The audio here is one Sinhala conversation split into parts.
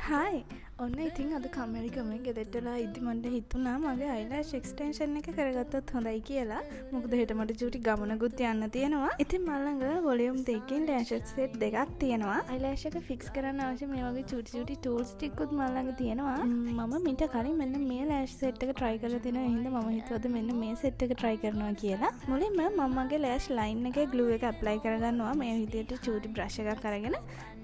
හායි, ඔන්න ඉතින් අද කම්මැලිකමෙන් ගෙදරට වෙලා ඉද්දි මට හිතුණා මගේ අයිලෑෂ් එක්ස්ටෙන්ෂන් එක කරගත්තොත් හොඳයි කියලා. මොකද හෙට මට චූටි ගමනකුත් යන්න තියෙනවා. ඉතින් මං ළඟ වොලියුම් දෙකකින් ලෑෂස් සෙට් දෙකක් තියෙනවා. අයිලෑෂ් එක ෆික්ස් කරන්න අවශ්‍ය මේ වගේ චූටි චූටි ටූල්ස් ටිකකුත් මං ළඟ තියෙනවා. මම මීට කලින් මෙන්න මේ ලෑෂ් සෙට් එක try කරලා තියෙනවා. ඒ හින්දා මම හිතුවා මෙන්න මේ සෙට් එක try කරනවා කියලා. මුලින්ම මම මගේ ලෑෂ් ලයින් එකේ ග්ලූ එක ඇප්ලයි කරගන්නවා. මේ විදිහට චූටි බ්‍රෂ් එකක් අරගෙන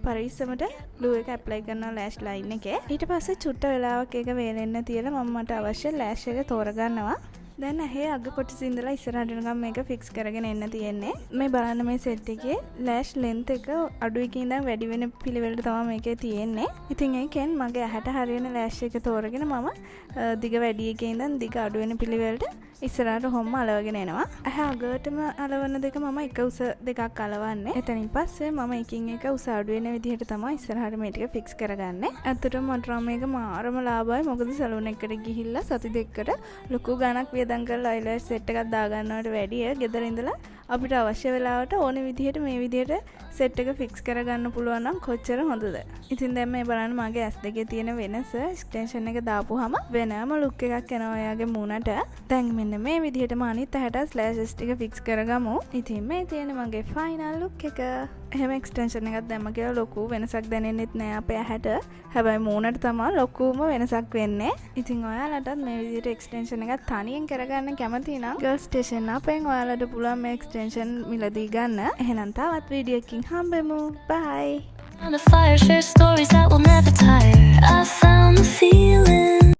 පරිස්සමට ග්ලූ එක ඇප්ලයි කරනවා ලෑෂ් ලයින් එකේ. ඊට පස්සේ චුට්ට වෙලාවක් ඒක වේලෙන්න තියලා මම මට අවශ්‍ය ලෑෂ් එක තෝරගන්නවා. දැන් ඇහේ අග කොටස ඉඳලා ඉස්සරහට එනකම් මේක ෆික්ස් කරගෙන එන්න තියෙන්නේ. මේ බලන්න, මේ සෙට් එකේ ලෑෂ් ලෙන්ත් එක අඩු එකේ ඉඳන් වැඩි වෙන පිළිවෙලට තමයි මේකේ තියෙන්නේ. ඉතින් ඒකෙන් මගේ ඇහැට හරියන ලෑෂ් එක තෝරගෙන මම දිග වැඩි එකේ ඉඳන් දිග අඩු වෙන පිළිවෙලට ඉස්සරහට ඔහොම අලවගෙන එනවා. ඇහැ අගටම අලවන දෙක මම එක උස දෙකක් අලවන්නේ. එතනින් පස්සේ මම එකින් එක උස අඩු වෙන විදිහට තමයි ඉස්සරහට මේ ටික ෆික්ස් කරගන්නේ. ඇත්තටම මට නම් මේක මාරම ලාභයි. මොකද සලූන් එකකට ගිහිල්ලා සති 2කට ලොකු ගාණක් වියදම් කරලා අයිලෑෂ් සෙට් එකක් දාගන්නවට වැඩිය ගෙදර ඉඳලා අපිට අවශ්‍ය වෙලාවට ඕන විදිහට මේ විදිහට සෙට් එක ෆික්ස් කරගන්න පුළුවන් නම් කොච්චර හොඳද? ඉතින් දැන් මේ බලන්න, මගේ ඇස් දෙකේ තියෙන වෙනස. එක්ස්ටෙන්ෂන් එක දාපුවාම වෙනම ලුක් එකක් එනවා ඔයාගේ මූණට. දැන් මෙන්න මේ විදිහටම අනිත් ඇහැටත් ලෑෂස් ටික ෆික්ස් කරගමු. ඉතින් මේ තියෙන මගේ ෆයිනල් ලුක් එක. එහෙම එක්ස්ටෙන්ෂන් එකක් දැම්ම කියලා ලොකු වෙනසක් දැනෙන්නෙත් නෑ අපේ ඇහැට. හැබැයි මූණට තමා ලොකුම වෙනසක් වෙන්නේ. ඉතින් ඔයාලටත් මේ විදිහට එක්ස්ටෙන්ෂන් එකක් තනියෙන් කරගන්න කැමති නම් ගර්ල් ස්ටේෂන් අපෙන් ඔයාලට පුළුවන් මේ එක්ස්ටෙන්ෂන් මිලදී ගන්න. එහෙනම් තවත් වීඩියෝ එකකින් හම්බෙමු. බයි. On the fire, share stories that will never tire. I found the feeling.